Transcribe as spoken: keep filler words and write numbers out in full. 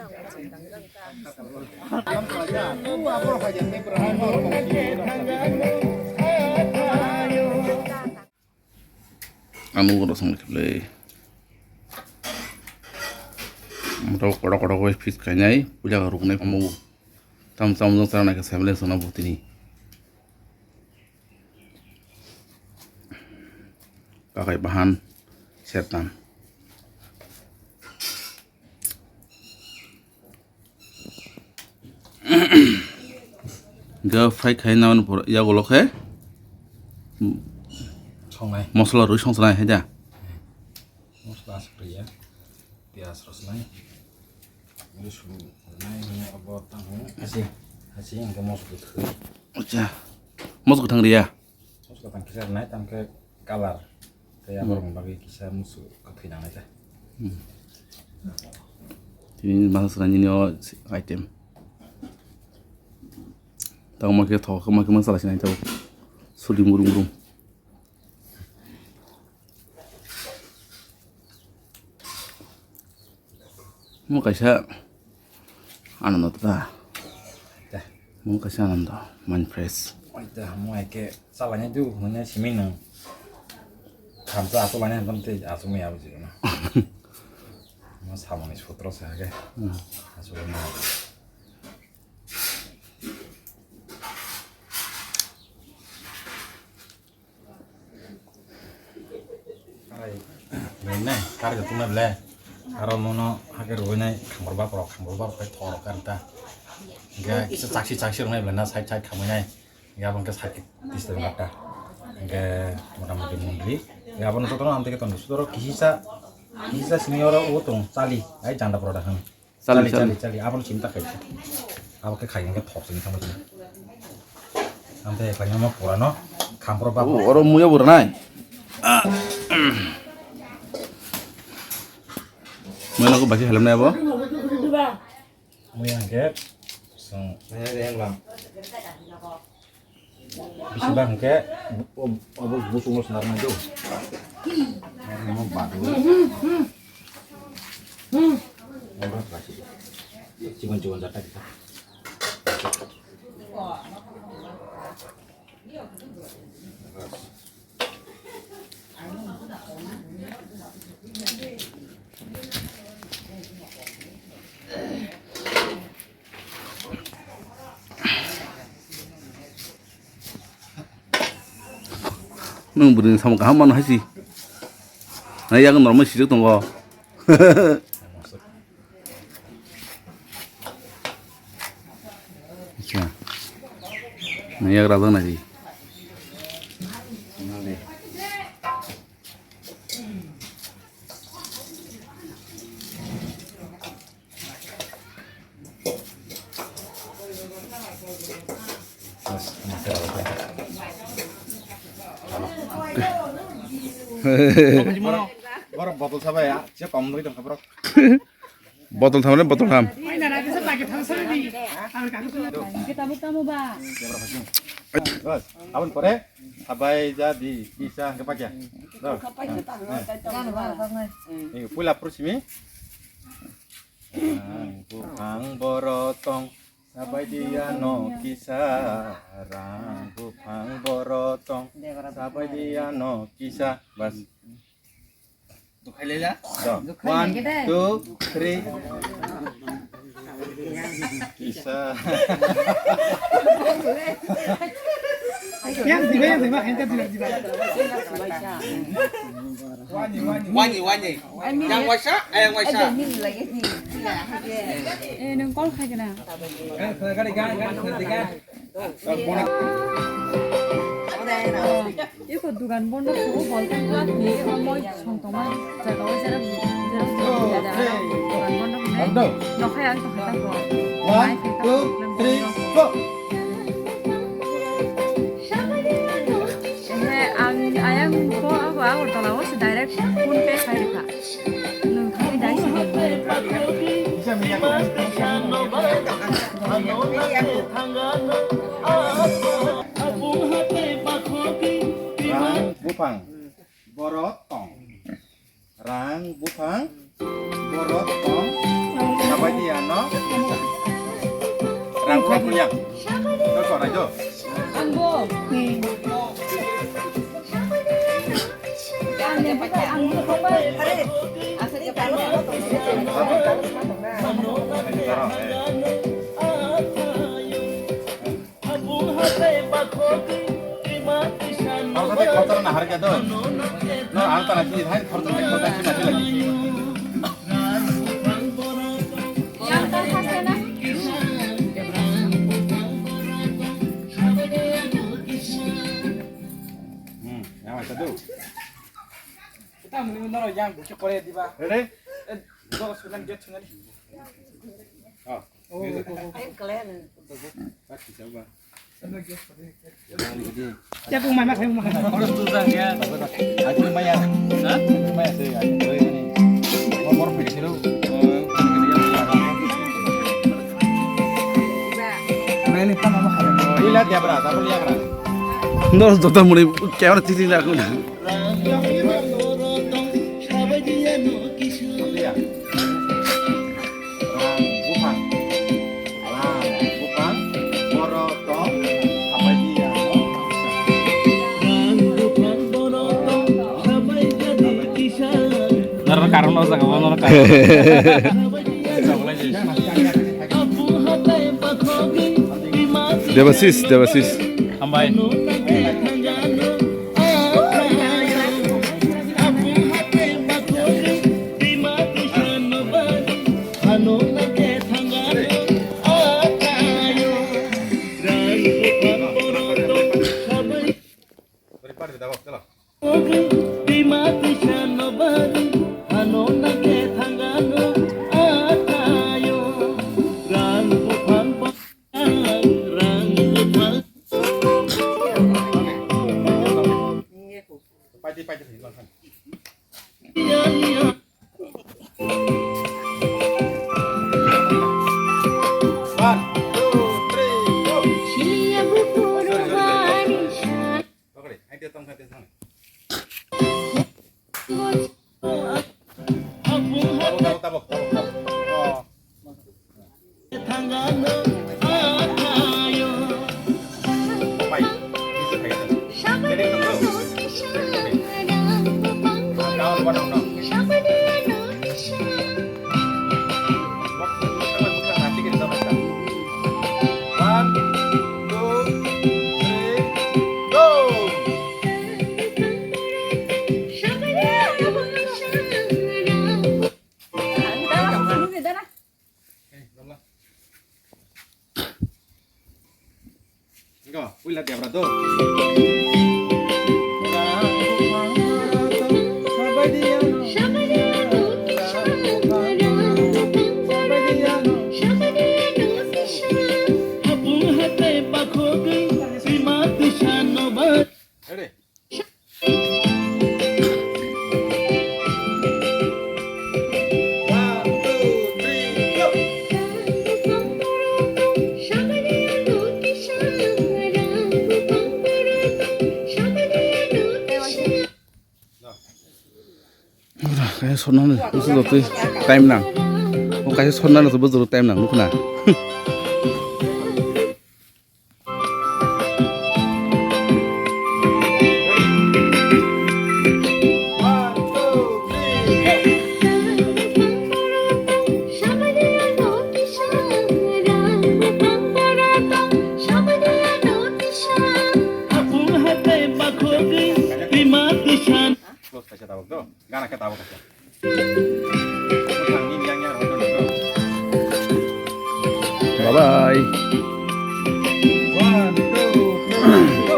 Ano goro song kheble. Moto kodo kodo khe piece khainai, puila ruknai pamo. Tam tam jong chana khe family sona butini. Kakai bahan setan. Ga fry khai na pore yagulo khe Songnai. Mosla rwi songsanai hai da. Mosla aswk rwya. Piyaj rwsnai. Rwsung rwnai hwnwi abo tamo. Hasi, hasi hwnkhe mosla kwthwi. Acha. Mosla kwthang rwya? Mosla kwthang kisa rwnai, tamo khe color. Tei aborokni bagwi kisa mosla kwthwi nangnai ta. Hmm. Tini masa swnai nini o item. Tamo khe thok, ma khe masa lasinai tamo. Sudi murum murum. Mo kaisa anando ta. Mo kaisa anando, mind fresh. Oita, mo eke salanya du, mane simi nang. Thamsa asu lanya, tam te asu mo yabu jiro na. Mo samani sutro sa ke. Hmm. Asu lanya. Ai, bini nai, kar ga tungnai ble. Aro mono hake rwinai, khambor bak rok, khambor bak rok khai thok rok kar ta. Ga kisa chaksi chaksi rwnai ble na, side side khamwi nai. Ga bang ke side khe tis ta bak ta. Ga mota moti mundri. Ga bono jotono amte ke tondo. Sudoro kisa, kisa simi oro o tong, chali. Ai janda pora da khan. Chali, chali, chali, chali. Aboni simi ta khaisa. Abo khe khai hwnkhe thok sini thangbai sini. Amte khlaina ma pura no. Khampro ba. Oh, oro muya bo rwnai. Muya no ko baki halam nai abo. Muya hwnkhe song. Bisi ba hwnkhe bo-, bo-, bo-, bosongo swnarnai do. Omo badu. Omo basi. Chikon chikon jata kita. Nwng bwrwini samung kaham mano hai si. Na yak normal sijak tongo. Acha. Na yak rajak nai di. Borok botol sabai ya, je kom doi tong borok. Botol tham re, botol tham. Bas, aboni pore sabai jadi kisa hwnkhe pakya. Puila phuru simi. Rang buphang borotong sabai diya no kisa, rang buphang borotong sabai diya no kisa. Bas. One, two, three. Kisa. Yang diba, yang diba, yang diba, diba. Wani, wani. Yang waisa, yang waisa. Eh, nung call khai kena. Iko dugan bondo ko bol kan ni omoi song tongma jaga o jera jera dugan bondo ne. Nokhai ang tongkha ta ko. One, two, three, go. He ang ayang ko ago Agartala o si direct phone pay khai rikha. Nwng thangwi dai sidi. Rang buphang borok tong. Rang buphang borok tong. Paidi ano. Rang kok yang. Kok rai do. Khoroksa tei khoroksa no nahar khe do. No, ang tara chini thai khoroksa tei khoroksa chini thai lagi. Hmm, yang macam tu. Kita muni muni noro yang bucuk kore diba. Ready? Eh, do sunan get sunan. Oh. Dos dos muni kaya orang titi nak. Norok karon o jaga o norok karon. Debasis, Debasis. Hambai. Paidi, paidi, paidi, langkhan. One, two, three, go. Sorry, sorry, sorry. Pakri, hai dia tong, hai dia tong. Tabok, tabok, tabok, tabok. Oh. One, two, three, go! Go, puila debra do. Ready? Kaisa sonnani busu jotoi time nang. O kaisa sonnani busu jotoi time nang, nukho na. Close kaisa tabok do. Gana khe tabok kaisa. Bye bye. One, two, three, go.